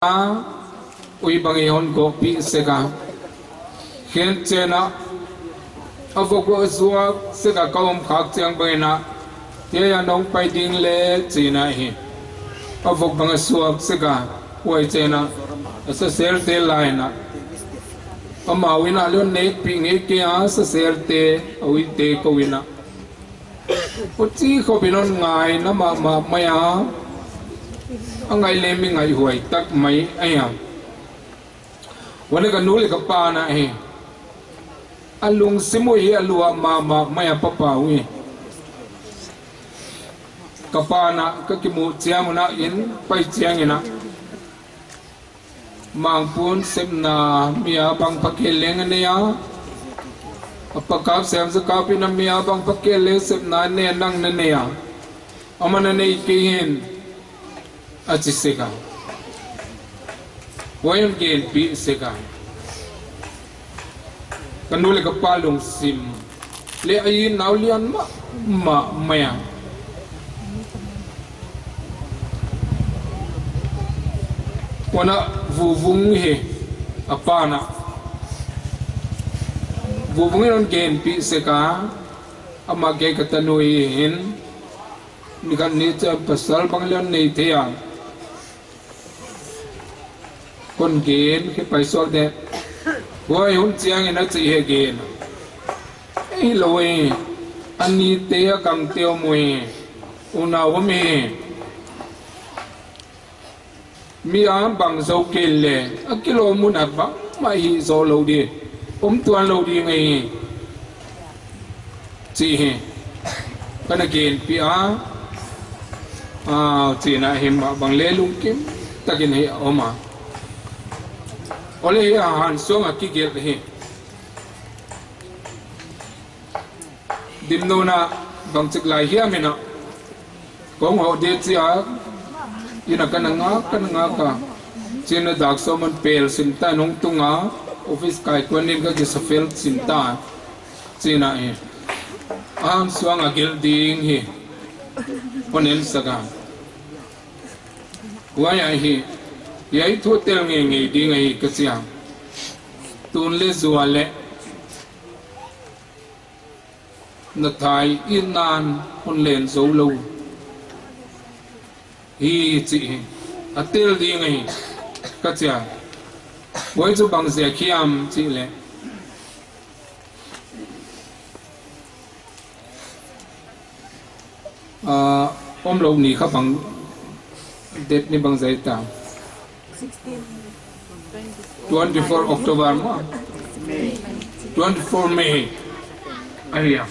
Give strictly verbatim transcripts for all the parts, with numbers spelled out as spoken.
a, ui bang i hon gawhpih sek a. Khenchian a, a vok a suak sek a, ka om khak chiang bang in a, hiai a nong pai ding le chi in a hi. A vok bang a suak sek a, huai chiang a, a saserte lai in a, amau in a leh hon nekpih ngei kei a, saserte, a uite kou in a. Huchi khop in hon ngaina mahmah mai a, a ngai leh mi ngaihhuai tak mai ahi a. Huan ka nu leh ka pa in a hi, a lungsim uh hi a luah mahmah mai a, papa uh hi. Ka pa in a ka kimuh chiang un a, inn pai chiang in a, Mangpu'n sepna mi a bang pha kei leng a nei a, a Pa Kap Siam Za Kap in a mi a bang pha kei leng sepna a nei a, nang na nei a, aman a nei kei in, a chi sek a. Huai hon genpih sek a. Ka nu leh ka pa lungsim leh a itna uh lian mahmah mai a. Huan a Vuvung hi, a pa in a, Vuvung in hon genpih sek a, amah kei ka tanu hi in, ni khat ni chiang pasal bang leng nei thei a. Kon gen khi pai suak de. Huai hun chiang in a chi hi gen. Ei lou e, a nite a gamte om uhi, unau om hi. Mi a bang zou kei leh, a kilawm hun a bangmah hih zou lou di, om tuan lou di ngai hi. Chi hi. Ka na genpih a. A, chi in a hi mah bang leh lungkim takin hi a om a. Huai leh hi a han suang a kigelh hi. Dimnu'n a bangchik lai hiam in a, kong hoh di chi a, inn a ka na ngak, ka na ngak a. Chi in a dak sawm hon pel sin ta, nung tung a, office kai kuan in ka kisafel sin ta. Chi in a hi. A han suang a gelh ding hi. Hon en sak a. Huai a hi. Hiai thu tel ngeingei ding ahi ka chi a. Tun leh zua leh na thai in nan hon len zou lou hi chi hi. A tel ding ahi ka chi a. Huai chu bang ziak hiam chih leh, a, om lou ni kha bang, date ni bang zai ta. Twenty-four October maw. Twenty-four May. Ahi a.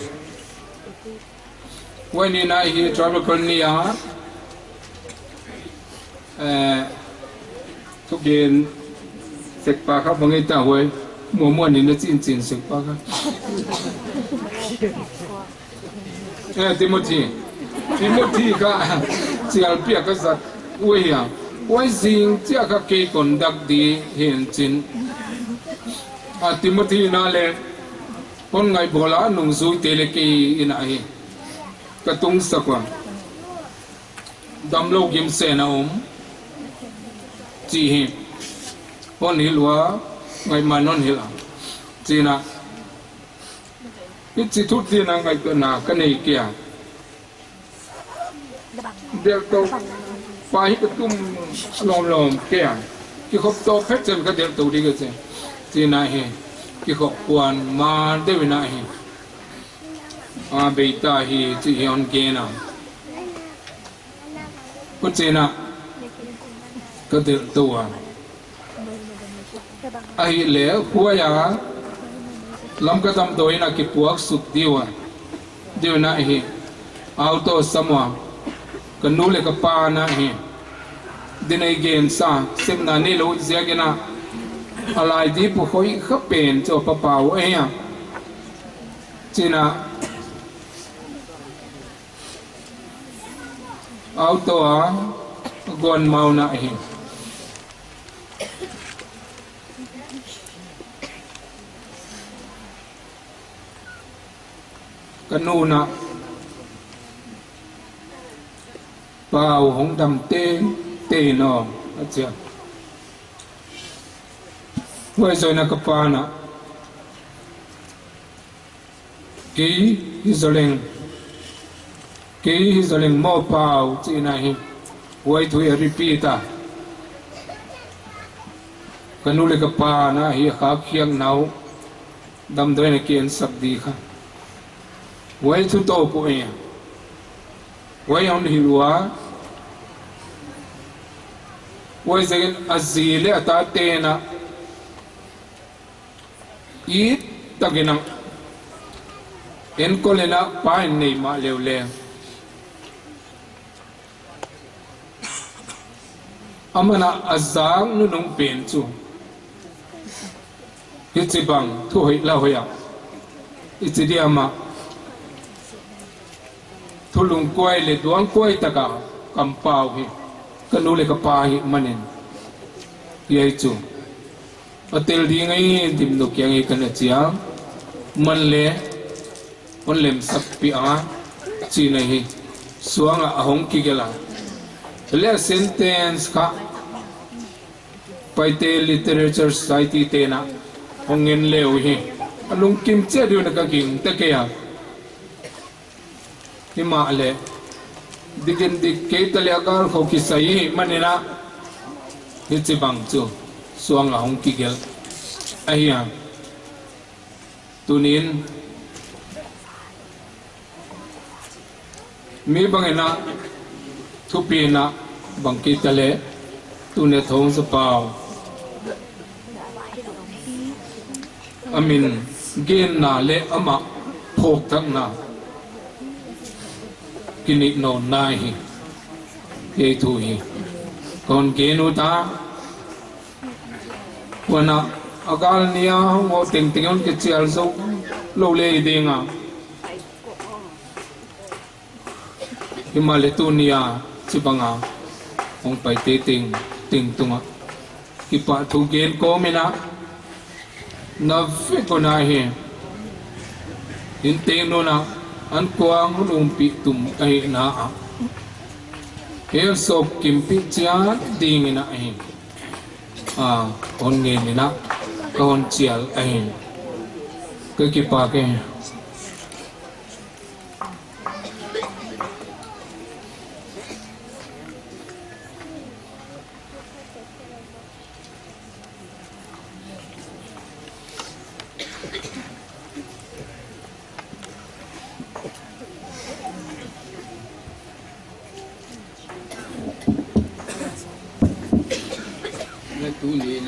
Huai ni in a hi tribal colony a, eh, thugen sekpa kha bang ei ta huai. Muanmuan in a chinchin sekpa kha. Eh, Timothy. Timothy kha chialpi a ka zat uh ahi a. Huai zing chiah kha kei kon dak di hi'n chin. A Timothy in a leh hon ngaihbawl a, nungzuite leh kei in a hi. Ka tung sak ua. Damlou gimsen a om. Chi hi. Hon hilh ua, ngaihman hon hilh a. Chi in a. Hichi thu chin a ngaihtuahna ka nei kei a. Delhtou pa hi ka tum lawmlawm kei a. Kikhop tawp phet chiang ka delhtou di ka chi. Chi in a hi. Kikhop kuan ma deuh in a hi. A bei ta hi chi hi hon gen a. Huchi in a ka delhtou a. Ahihleh huai a Lamka damdawi in a kipuak suk di ua. Di un a hi. Auto sam ua. Ka nu leh ka pa in a hi. Din ei gen sa, sepna neilou ziak in a. A lai di pu khoi kha pen chu papa uh ahi a. Chi in a Auto a guan mau in a hi. Ka nu in a, "Pa uh hong dam tei, tei in aw," a chi a. Huai zoh in ka pa'n, kei hi zoleng, kei hi zoleng maw pau chihna hi. Huai thu a repeat a. Ka nu leh ka pa'n hi a khak hiak nau damdawi in a ki ensak di kha. Huai thu toh poi. Huai hon hilh ua. Huaiziakin a zi leh a tate'n it takin enkol in pa in nei mah leu leng, aman a zak nunung pen chu hichibang thu hoih la hoih a, i chi diam a, thu lungkuai leh duangkuai taka kampau hi ka nu leh ka pa hih manin, hiai chu a tel ding ahi, Dimnu kiang ah ka na chiang. Aman leh hon lemsakpih a, chihna hi. Suang ah a hong kigelh a. Leh a sentence kha Paite Literature Society te'n hon ngen leu hi. A lungkim chiat deuh in ka gingta kei a. Himahleh, dik in dik kei ta leh a gal khong kisai hih manin, hichibang chu suang ah hong kigelh ahi a. Tuni'n, mi bangin thupi'n bang kei ta leh, tuni Thongzapau a min genna leh amah phawkthakna kinei nawn nai hi. Hiai thu hi kon gen ut a. Huan a gal ni a hong hoh tengteng hon kichial zou lou lei ding a. Himahleh tuni a chibang a hong pai tengteng tungah kipahthu gen kawm in na vek uh ahi. Inteng nunah ankuang hun umpih tum ahihna ah hon sawp kimpih chiat dingin ahi. A, hon ngen in ka hon chial ahi. Ka kipak e. Tuni'n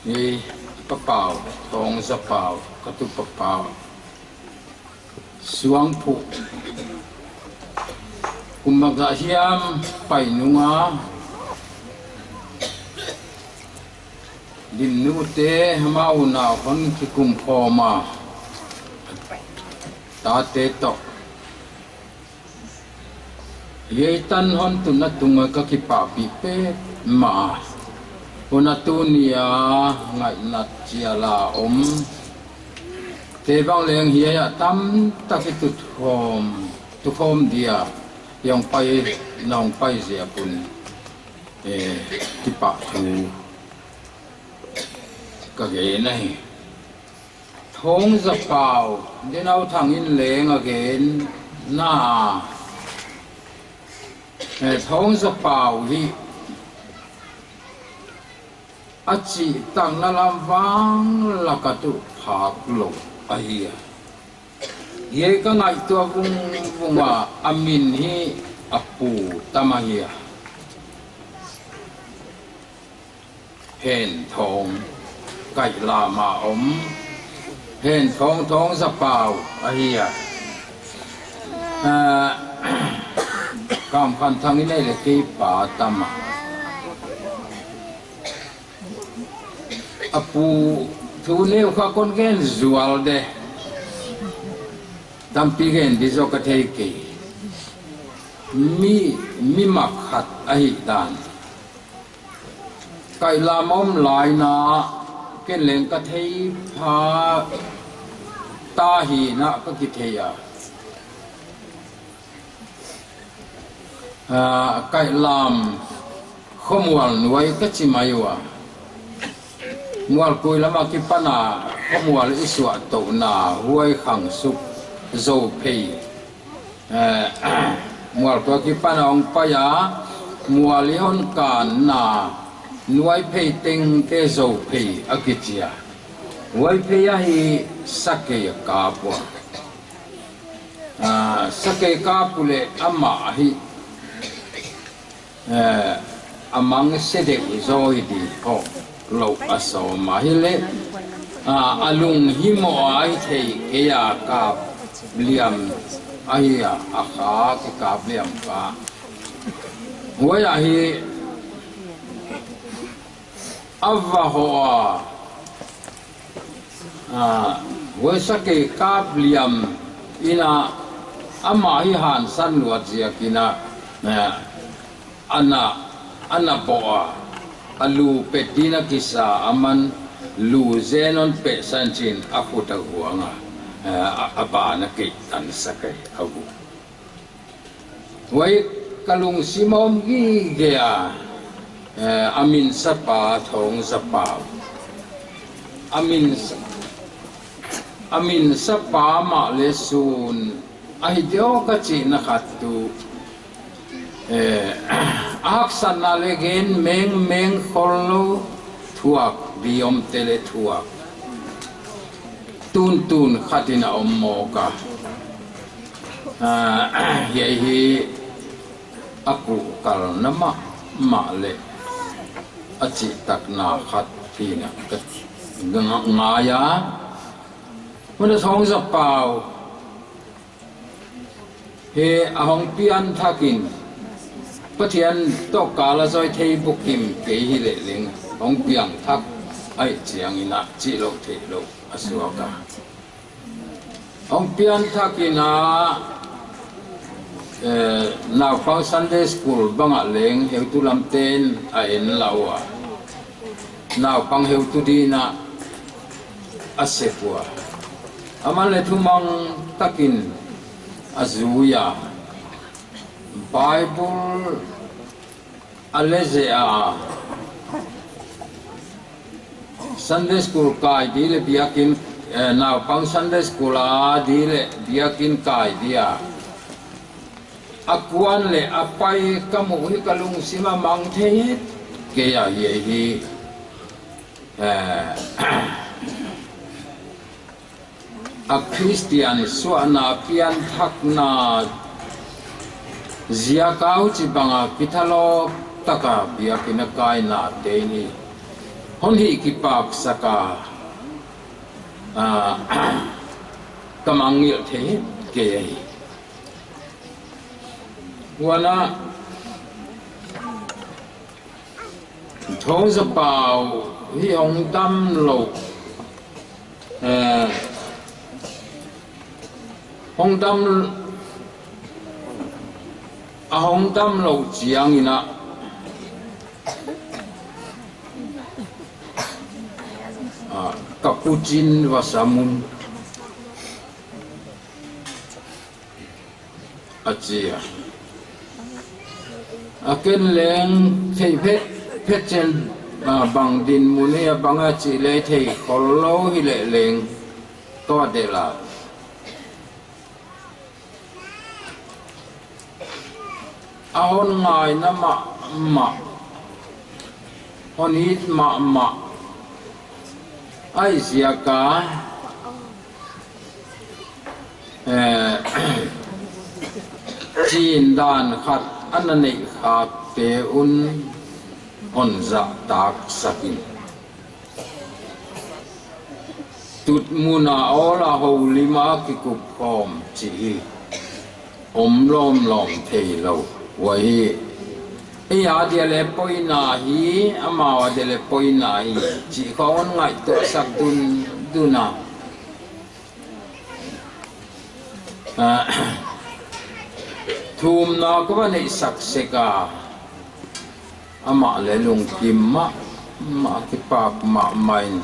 ei papau, Thongzapau, ka tupapau Suangphuh, kum bangzah hiam pai nung a, Dimnu te amau nau hon kikum khawm a, tate toh hiai tan hon tunna tungah ka kipahpih petmah. Huan tuni a ngaihna chial a om te bang leng hiai ah tamtak i tukhawm, tukhawm dia, hong pai, na hong pai ziak un, eh, kipahthu ka gen ahi. Thongzapau, Dinauthang in leng a gen na. Eh, Thongzapau hi a chihtakna lam vang lak ah tuh phak lou ahi a. Hiai ka ngaihtuah vungvung a, a min hi a pu tam ahi a. Henthong, Kaihlam a om Henthong Thongzapau ahi a. Ah, Kamkhanthang in ei leh kei pa tam a. A pu thu neu kha kon gen zual de. Tampi gen di zaw ka thei kei. Mi, mi mak khat ahihdan. Kaihlam om lai in, ken leng ka thei pha ta hi in ka kithei a. Ah, Kaihlam Khomual nuai ka chi mai ua. Mualkui lam a kipan a, Khomual i suah touhna, Huaikhang suk, Zophei. Eh, Mualkui a kipan a hong pai a, mual i hon kanna, nuai phei tengte Zophei a kichi a. Huai phei ahi sakei a kap ua. Ah, sakei kap uleh amah hi, eh, a mang se deuh zaw hi di hawk lou a sawm a hileh, ah, a lunghimoh a hi thei kei a kap liam ahi a, a kha kikap liam kha. Huai ahi a va hoh a, ah, huai sakei kap liam in a, amah hi hansan luat ziak in a, eh, ana, ana boh a, a lu pet din a kisa, aman lu zen hon pehsan chi'n a khut a huang a, eh, a, a ban a keih tan sakei a hu. Huai ka lungsim a om gige a, eh, a min sapa Thongzapau. A min sa-, a min sapa mahleh sun ahi diam ka chihna khat tuh, eh, a haksatna leh gen mengmeng khollou, thuak di omte leh thuak tuntun khat in a om mawk a. Ah, hiai hi a kuhkalna mahmah leh a chihtakna khat hi'n ka nga-, ngai a. Huan a Thongzapau hi a hong piangthak in, Pathian toh kal a zoi thei bukim kei hileh leng, hong piangthak ahih chiang in a chih louh theih louh a suak a. Hong piangthak in a, eh, naupang Sunday school bang ah leng heutu lamte'n a en la ua. Naupang heutu din a a sep ua. Aman leh thumang takin a zui a. Bible a leh zia. Sunday school kai di leh biakin, eh, naupang Sunday school a di leh biakin kai di a. A kuan leh a pai ka muh hi ka lungsim a mang thei kei a hiai hi. Eh, a Khristian suahna piangthakna ziak a huchibang a kithalawp taka biakin a kainate hi hon hih kipaksak a, ah, ka mangngilh thei kei hi. Huan a Thongzapau hi hong damlou, eh, hong dam, a hong damlou chiang in a, ah, ka pu chin va sam un. A chi a. A ken leng thei phet, phet chian, ah, bang dinmun hi a bang a chih leh thei khollou hileh leng ka va delh a. A hon ngaina mahmah, hon it mahmah, ahih ziak a, eh, chin dan khat ana neih khakte un hon zahtaksak in. Tutmun a awl a houlim a kikupkhawm chih hi om lawmlawm theilou. Huai hi ei a dia leh poina hi, amau a dia leh poina hi chih khawng ngaihtuahsak dundun a. Ah, thumna ka va neihsak sek a, amah leh lungkim mahmah, kipak mahmah in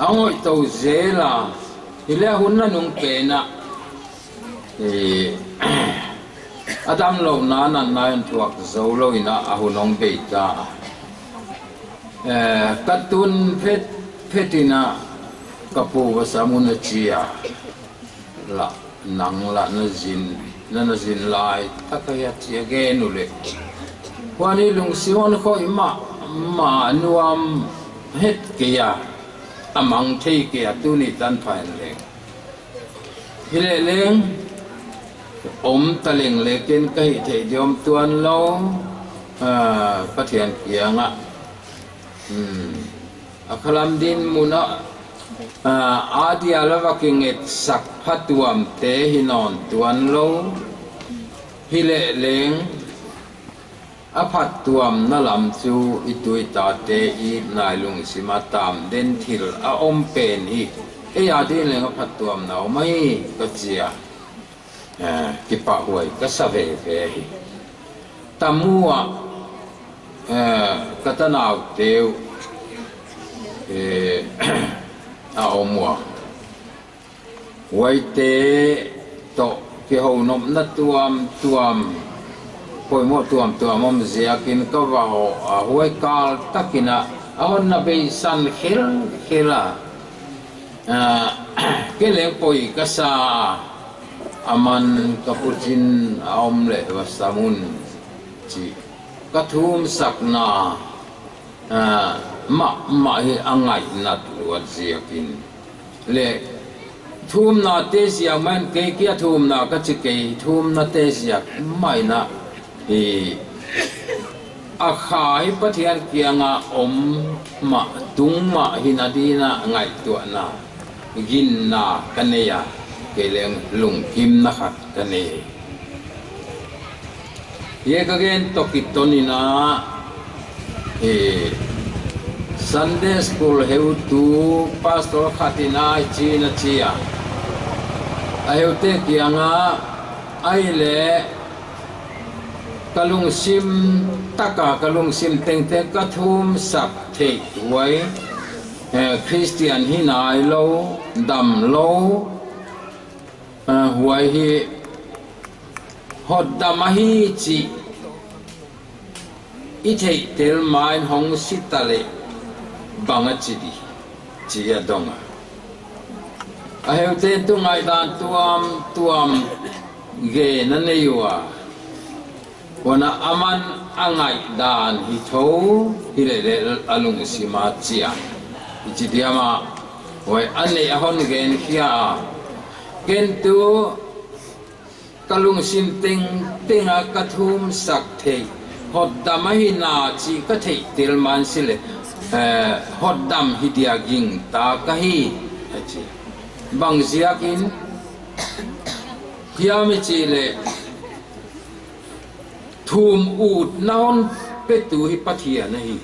a ngaihtuah zel a, hileh a hun nanung pen a, eh, a damlouhna natna in thuak zou lou in a, a hun hong bei ta. Eh, ka tun phet, phet in a, ka pu Vasamun a chi a. La, nang la na zin, na na zin lai tak ahi a chi a gen uleh. Huan i lungsim hon khoih mahmah, nuam het kei a, a mang thei kei a, tuni tan pha in leng. Hileh leng, om ta leng leh ken ka hih theih diam tuan lou, ah, Pathian kiang ah. Hmm. A khalam dinmun ah, ah, a dia la va kingetsak phatuamte hi nawn tuan lou. Hileh leng, a phattuamna lam chu i tu i tate i nai lungsim a tam den thil a om pen hi. Ei a din leng a phattuamna om ahi ka chi a. Eh, kipahhuai ka sa veve hi. Tamu ah, eh, ka tanaute uh, eh, a om ua. Huaite toh kihounopna tuamtuam, poimoh tuamtuam om ziakin ka va hoh a, huai kal tak in a, a hon na beisan khelkhel a. Ah, ken leng poi ka sa, aman ka pu Chin a om leh Vasamun chi ka thumsakna, ah, mahmah hi a ngaihnat luat ziakin. Leh, thumnate ziak mah in kei kia thumna ka chi kei, thumnate ziak mah in a hi. A kha hi Pathian kiang a om mah, tung mah hi na din a ngaihtuahna, ginna ka nei a, kei leng lungkimna khat ka nei. Hiai ka gen toh kiton in a, eh, Sunday school heutu pastor khat in a chi na chi a. A heute kiang a, ahihleh ka lungsim tak a, ka lungsim tengteng ka thumsak theih huai, eh, Christian hi nailou, damlou, ah, huai hi hotdam ahi chih i theihtel ma in hong si ta leh bang a chi di, chi a dong a. A heute tu ngaihdan tuamtuam gen a nei ua. Huan a aman a ngaihdan hi thou, hileh leh a lungsim a chi a. I chi diam a, huai a neih a hon gen khia a. Ken tu ka lungsim tengteng a ka thumsak theih, hotdam ahi na chih ka theihtel ma in si leh, eh, hotdam hi dia gingta ka hi, a chi. Bang ziakin, hiam i chih leh, thum utna hon petu hi Pathian ahi.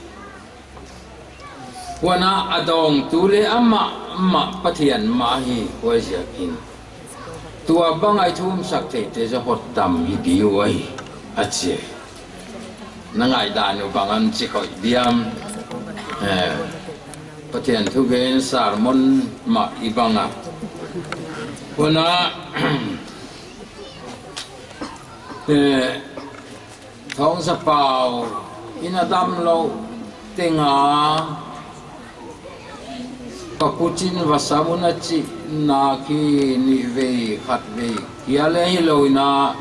Huan a dawngtu leh amah, amah Pathian mah hi, huai ziakin. Tua bang a i thumsak theihte zaw hotdam hi di uh ahi, a chi. Na ngaihdan uh bang a chi khoih diam. Eh, Pathian thugen sermon mah i bang a. Huan a, eh, Thongzapau in a damlouh teng a, ka pu Chin Vasamun a chihna khi nih vei khat vei kia leh hilou in a,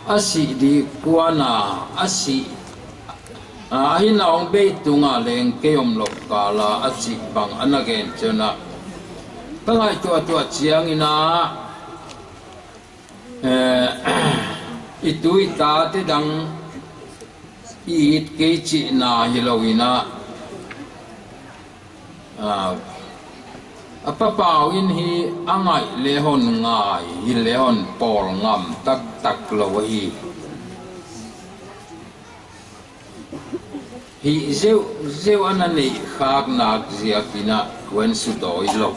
a sih di kuan a, a sih, a, a hinna hong bei tung a leng kei omlouh kal a, a chih bang a na gen chiang a. Ka ngaihtuahtuah chiang in a, eh, i tu i tate dang i it kei chihna hilou in a, ah, a Pa Pau in hi a ngaih leh hon ngai, hileh hon pawl ngam taktak lou hi. Hih zeuhzeuh a na neih khak nak ziakin a, huan sudawi lou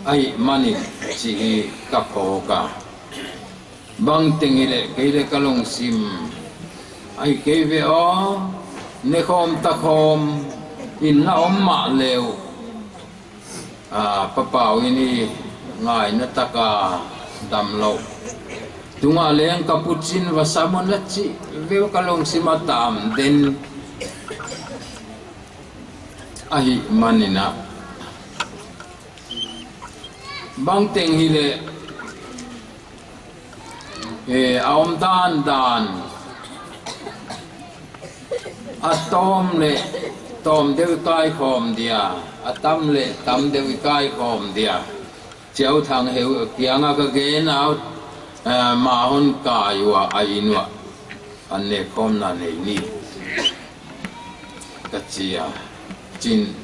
ahihman in chih hi ka phawk a. Bangteng hileh kei leh ka lungsim ahi kei ve aw, nekhawm takhawm in na om mahleh uh. Ah, Pa Pau in hi ngaihna tak a damlouh Tungah leng ka pu chin va sam un a chih veu ka lungsim a tam den ahihmanin a. Bangteng hileh, eh, a omdan dan, a tawm leh tawm deuh i kaikhawm dia, a tam leh tam deuh i kaikhawm dia. Chiau Thang Heu kiangah ka gen a, eh, ma hon kai ua, a inn uah an nekkhawmna nei ni, ka chi a. Chin,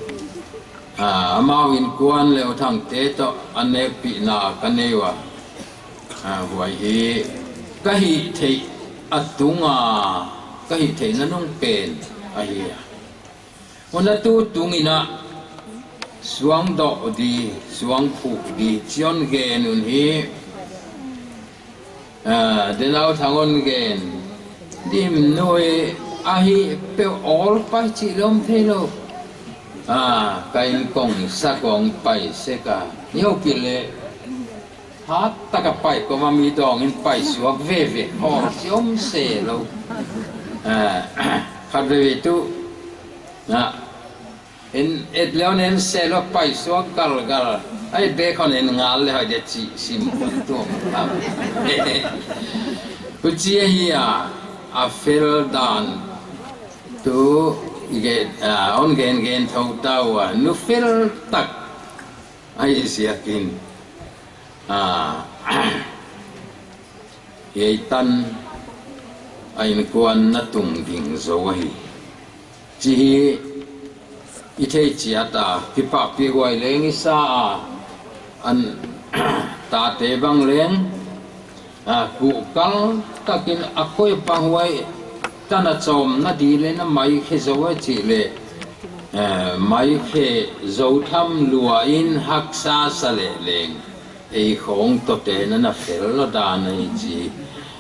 ah, amau innkuan leh U Thangte toh an nekpihna ka nei ua. Ah, huai hi ka hih theih a tunga, ka hih theihna nung pen ahi a. Huan a tu tungin a suang doh di, suang phuk di, chi'n gen un hi, ah, denau thang un gen. Dim nui ahi peuh awl pai chih lawm theilou. Ah, ka inn kong sa kong pai sek a. Neu pile. Hat taka pai kawm a mi dawngin pai suak veve. Hawl chiom se lou. Ah, khat veve tu. Ah, en et leu'n en se lou pai suak galgal. Ai bek hon en ngal leh hai dia chih sim tuam tam. Huchi ahi a, a fel dan tu i gen, ah, hon gen gen thou ta ua, nu fel tak ahi ziakin. Ah, hiai tan a innkuan na tung ding zou ahi. Chih hi i thei chiat a, kipahpih huai leng i sa a, an tate bang leng, ah, kuhkal takin a koi pang huai tan a chawmna di leh na maikhe zou a chih leh, eh, maikhe zou tham lua in haksa sa leh leng. Ei khawng toh te na na fel lou dan ahi chih,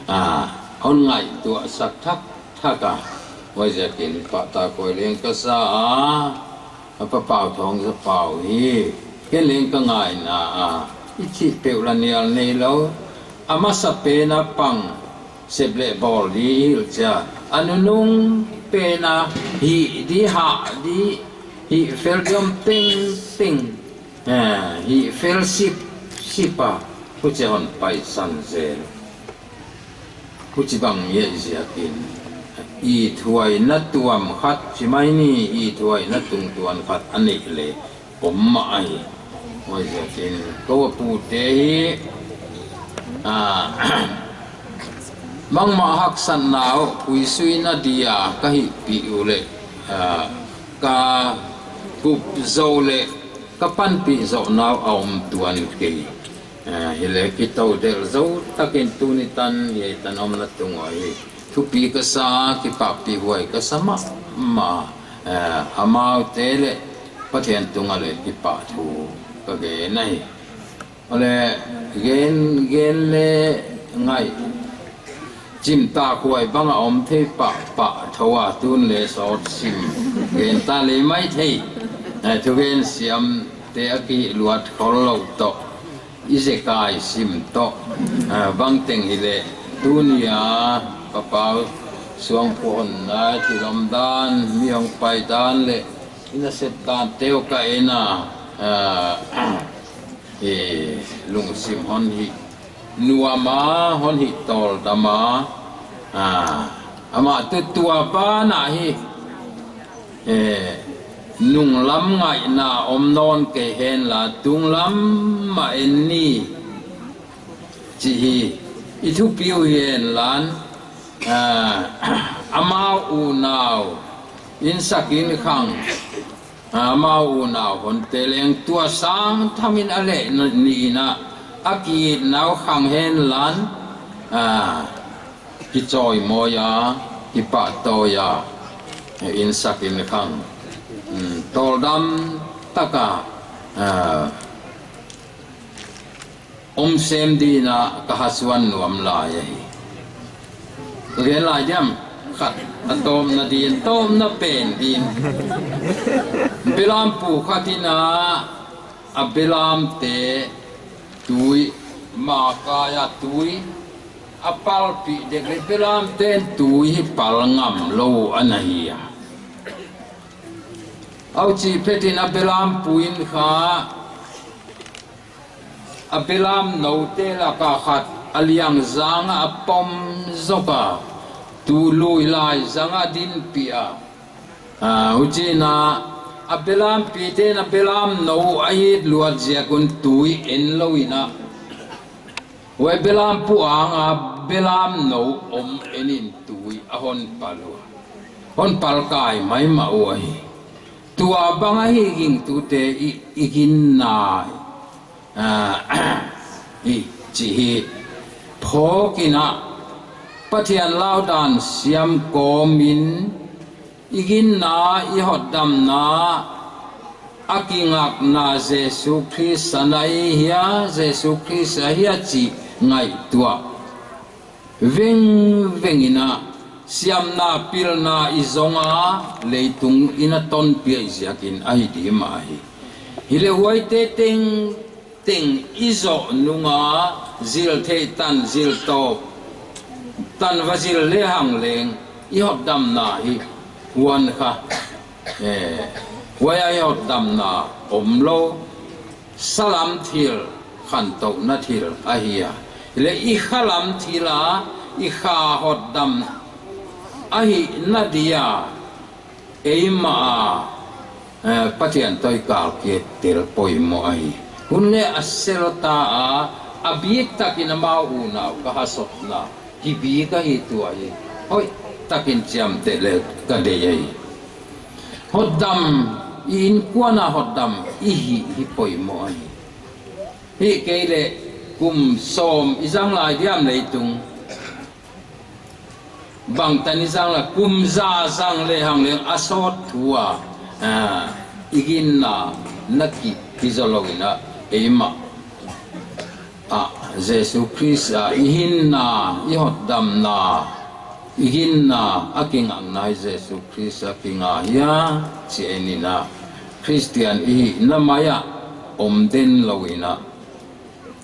ah, hon ngaihtuah sak thakthak a. Huaiziakin pahtak huai leng ka sa a, a Pa Pau Thawngzapau hi. Ken leng ka ngaihna a, i chih peuh lah nial neilou. A masapen a pang sep leh bawl di i hilh chiang a, a nunung pen a hih di hah di, hih fel di om tengteng. Eh, hih fel sipsip a, huchia hon paisan zel. Huchibang i hih ziakin, ithuaina tuam khat chi mai ni, ithuaina tungtuan khat a neih leh om mah ahi. Huaiziakin, kou pute hi, ah, bangmah haksatna uh puisuina dia ka hihpih uleh, ah, ka kup zou leh ka panpih zohna uh a om tuan kei. Ah, hileh kitou delh zou takin tuni tan, hiai tan omna tung uah hi. Thupi ka sa, kipahpih huai ka sa mahmah, ah, amaute leh Pathian tungah leh kipahthu ka gen ahi. Huleh, gen, gen leh ngaih. Chim ta khuai bang a om thei pahpah thou a, tun leh sawt sim. Gen ta leh maithei. Eh, thugen siamte a kiluat khol lou toh. I zekai sim toh. Eh, bangteng hileh. Tuni a, Pa Pau suangphuh honna, thil omdan, mi hong paidan leh. I nasep dante uh ka en a. Eh, eh, lungsim hon hih nuam a, hon hih tawldam a, ah, amah tuh tua banah hi, eh, nunglam ngaihna om nawn kei henla, tunglam mah en ni, chih hi, i thupi uh hi henla, ah, amau unau, insak inkhang, amau unau honte leng tua sang thamin a leh ni in a, a kiitna uh khang henla, ah, kichawimawi a, kipahtawi a, insak inkhang, um, tawldam taka, ah, om sem dingin ka hasuan nuam lai ahi. Ka gen lai diam, khat a tawpna din, tawpna pen din. Belam pu khat in a, a belamte tui, makai a tui, A palpih dek leh belamte'n tui hi pal ngam lou ana hi a. Huchi phetin a belampu in kha, a belamnoute laka khat a liang zang a, a pom zok a, tu lui lai zang a dinpih a. Ah, huchiin a belampite'n a belamnou a it luat ziak un tui en lou in a, huai belampu anga belamnou om en in tui a hon pal ua, hon pal kai maimah uh ahi. Tuabang ahi gingtute i, i ginna, ah, i chih hi phawk in a, Pathian laudan siam kawmin i ginna, i hotdamna, a kingakna Jesu Khrist ana hi a, Jesu Khrist ahi a chih ngaihtuah vengveng in a, siamna pilna i zong a, leitung in a tonpih ziakin ahi di mah hi. Hileh huaite teng teng i zoh nung a, zil theih tan, zil tawp tan va zil lehang leng, i hotdamna hi huan kha, eh, huai a i hotdamna om lou, salam thil, khantouhna thil ahi a. Hileh i khalam thil a, i kha hotdam ahihna dia eimah a, eh, Pathian toh i kal kei tel poimoh ahi. Hun leh a sel ta a, a biktakin amau unau ka hasotna hi bik ahi tua hi. Hoihtakin chiamteh le ka deih ahi. Hotdam, i innkuan a hotdam i hih hi poimoh ahi. Hih kei leh kum sawm i zang lai diam leitung. Bangtan i zang la, kum za zang lehang leng a sawt thu a, ah, i ginna na kip hi zaw lou in a, eimah a Jesu Khrist a i hinna, i hotdamna, i ginna a kingakna hi Jesu Khrist a kinga hi a, chih en in a, Khristian i hihna mai a om den lou in a,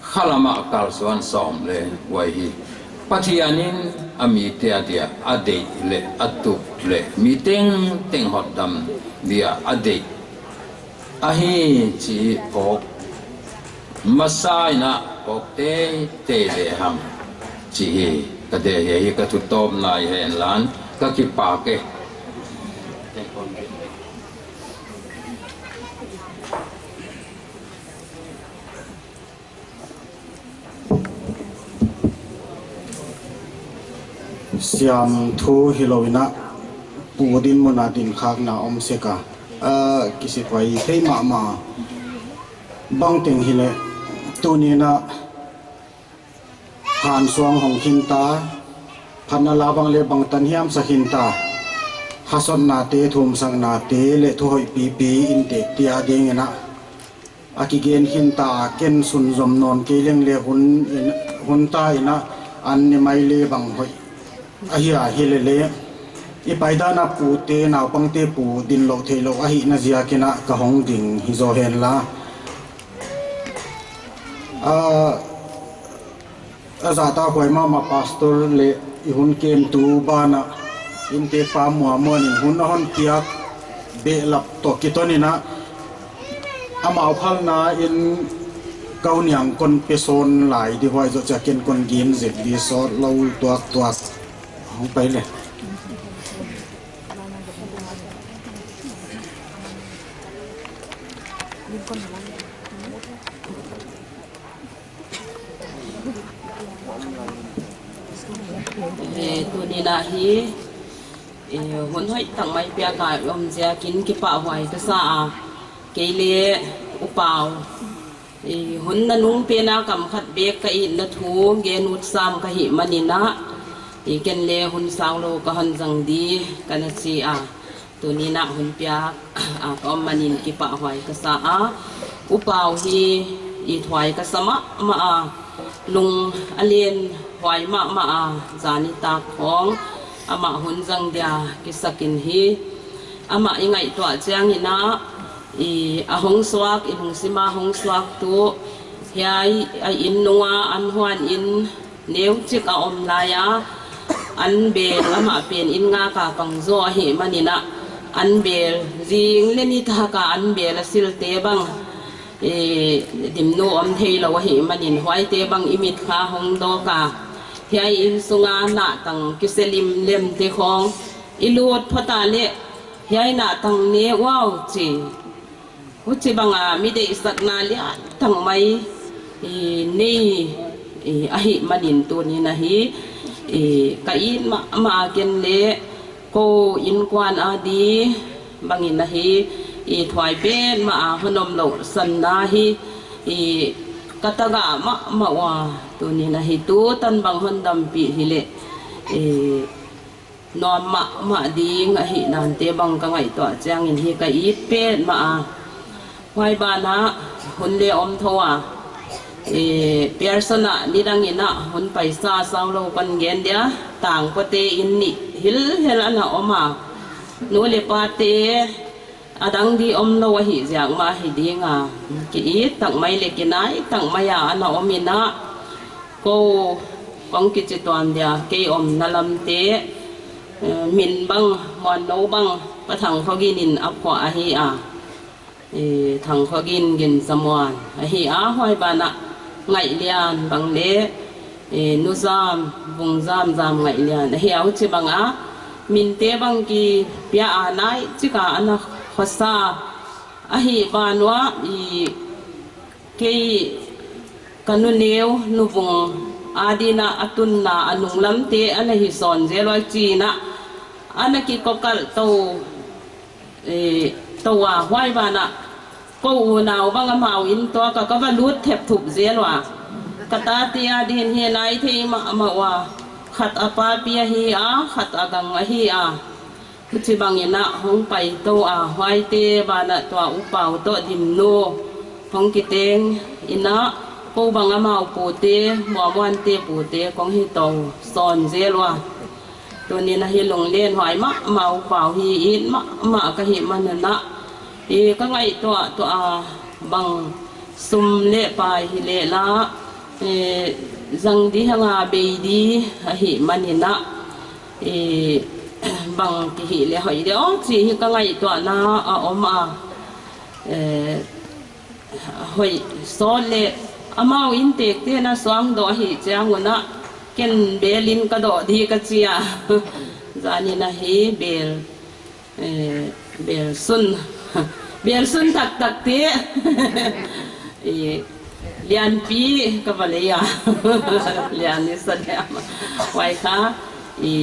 khalam a kalsuan sawm leh huai hi Pathian in a mite a dia a deih leh a tup leh mi tengteng hotdam dia a deih ahi chih phawk masa in a, phawk teitei lehang chih hi ka deih hi. Ka thu tawpna hi hen la, ka kipak e. Siam thu hilou in a, pu dinmun a dinkhakna om sek a, ah, kisithuai thei mahmah. Bangteng hileh, tuni'n a hansuang hong khin ta, phatna la bang leh bangtan hiam sa khin ta, hasotnate, thumsaknate leh thu hoih pipi in te tia ding in a, a kigen khin ta, ken sunzom nawn kei leng leh hun in, hun ta in a, an ne mai leh bang hoih ahi a, hilele i paidan a pute, naupangte pu dinlou theilou ahihna ziakin a ka hong ding hi zaw hen la. Ah, a zahtakhuai mahmah pastor leh i hun kemtu banah, innteekpa Muamuan in hun a hon piak behlap toh kiton in a, amau phalna in ka u niang kon pe sawn lai di, huai zoh chiang ken kon gen zek di, sawtlou tuaktuak. Hong pai le. Eh, tuni'n a hi, eh, hun hoihtak mai piak a om ziakin kipahhuai ka sa a, kei leh U Pau, eh, hun nanung pen a kam khat bek ka itna thu gen ut sam ka hih manin a, eh, ken leh hun saulou ka hon zang di ka na chi a. Tuni'n a hun piak a ka om manin kipahhuai ka sa a. U Pau hi ithuai ka sa mahmah a, lung a lianhuai mahmah a, zan nitak khawng amah hun zang dia kisak in hi. Amah i ngaihtuah chiang in a, i a hong suak, i lungsim a hong suak tu, hiai a inn nung a an huan in Neuchik a om lai a, an bel amah pen inn ngak a pang zaw ahih manin ah, an bel zing leh nitak a an bel a silte bang, eh, dimnu om theilou ahih manin huaite bang i mit kha hong dawk a. Hiai inn sunga nahtang kisia limlemte khawng i lut phot a leh hiai nahtang ne uau chi. Huchibang a mi deihsakna lian tak mai i nei, i, ahih manin tuni'n ahi, i, ka it mahmah a ken leh kou innkuan a di bangin ahi, i, thuai petmah a hon om louhsanna hi, i, ka tagah mahmah ua, tuni'n ahi tutan bang hon dampih hileh, i, nuam mahmah ding ahih nante bang ka ngaihtuah chiangin hi ka it petmah a. Huai banah hun leh om thou a. Eh, Pearson ah nidang in ah hun paisa saulou kon gen dia, tangpate inn nih hilhel ana om a. Nu leh pate a dang di omlou ahih ziak mah hi ding a, ki it tak mai leh kinai tak mai a ana om in ah, kou kong kichi tuam dia, kei omna lamte, eh, min bang Muannou bang Pa Thangkhogin in a phuah ahi a, eh, Thangkhogin Ginzamuan ahi a, huai banah Ngaihlian bang leh, eh, Nu Zam, Vung Zam, Zam Ngaihlian ahi a, huchibang a minte bang kipia a nai chik a ana khosa ahih ban uah i kei ka nu neu Nu Vung a din ah a tunna a nunglamte ana hi sawn zel uai chi in ah ana kikokalh tou, eh, tou a, huai banah kou unau bang amau inn tuak a ka va lut thepthup zel ua. Ka tate a din hi nai thei mahmah ua. Khat a papi ahi a, khat a gang ahi a. Huchibang in ah hong pai tou a, huaite banah tua U Pau toh Dimnu hong kiteng in ah, kou bang amau pute, Muanmuante pute kong hi tou sawn zel ua. Tuni'n ahi lunglenhuai mahmah, U Pau hi it mahmah ka hih manin ah, i ka ngaihtuah tuah a, bang sum leh pai hileh lah, eh, zang di hang a bei di ahih manin ah, eh, bang kihih leh hoih di aw chi hi ka ngaihtuahna a om a. Eh, hoih sawt leh amau inntekte'n a suang doh ahih chiang un ah, ken bel in ka doh di ka chi a. Zan in ahi bel, eh, bel sun, bel sun taktakte, eh, lianpi ka va lei a. Lian i sa diam. Huai kha, i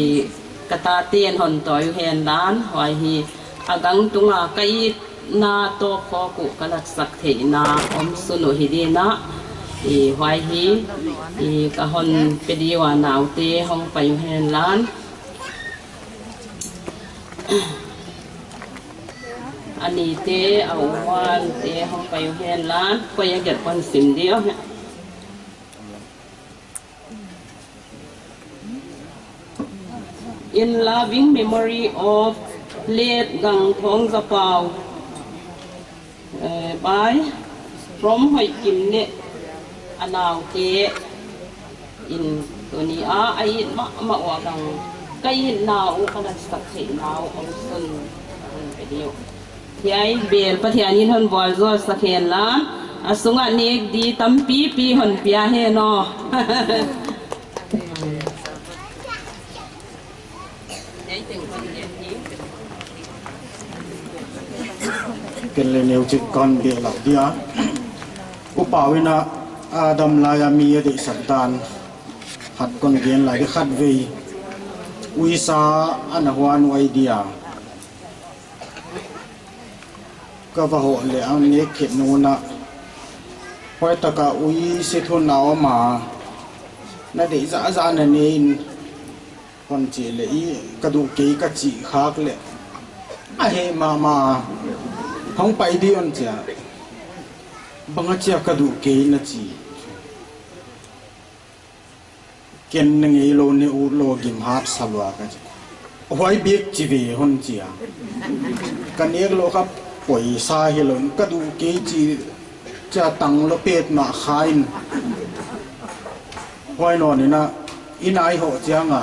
ka tate'n hon tawi uhen lan, huai hi a gang tung a ka itna tawpkhawk uh ka latsak theihna omsun uh hi din ah, i huai hi, i ka hon pe di ua, naute hong pai uhen lan. A nite, a uante hong pai uhen lan, koi a gelh kon sim di uh. In loving memory of late Gangthong Zapau, eh, by from Hoihkim leh a naute in tuni a, a it mahmah ua, ka itna uh ka latsak theihna uh omsun hon pe di uh. Hiai bel Pathian in hon vualzawl sak hen lan, a sung ah nek di tampipi hon pia hen aw. Ken leng neuchik kon bel lak dia. U Pau in a, a dam lai a mi a deihsak dan khat kon gen lai di. Khatvei uisa ana huan uai dia ka va hoh leh a nek khet nung un ah, huai tak a uisa thun a om a, na deih zahzah na ne in, hon chi leh i ka duh kei ka chi khak leh a heh mahmah, hong pai di hon chi a, bang a chi a ka duh kei na chi. Ken na ngeilou ne utlou gim hak sa lua ka chi. Huai bek chi ve hon chi a. Ka nek lou kha poisa hilou in ka duh kei chi, chi a tang lou petmah kha in. Huai nawn in a, i nai hoh chiang a,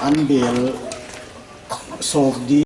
an bel sawp di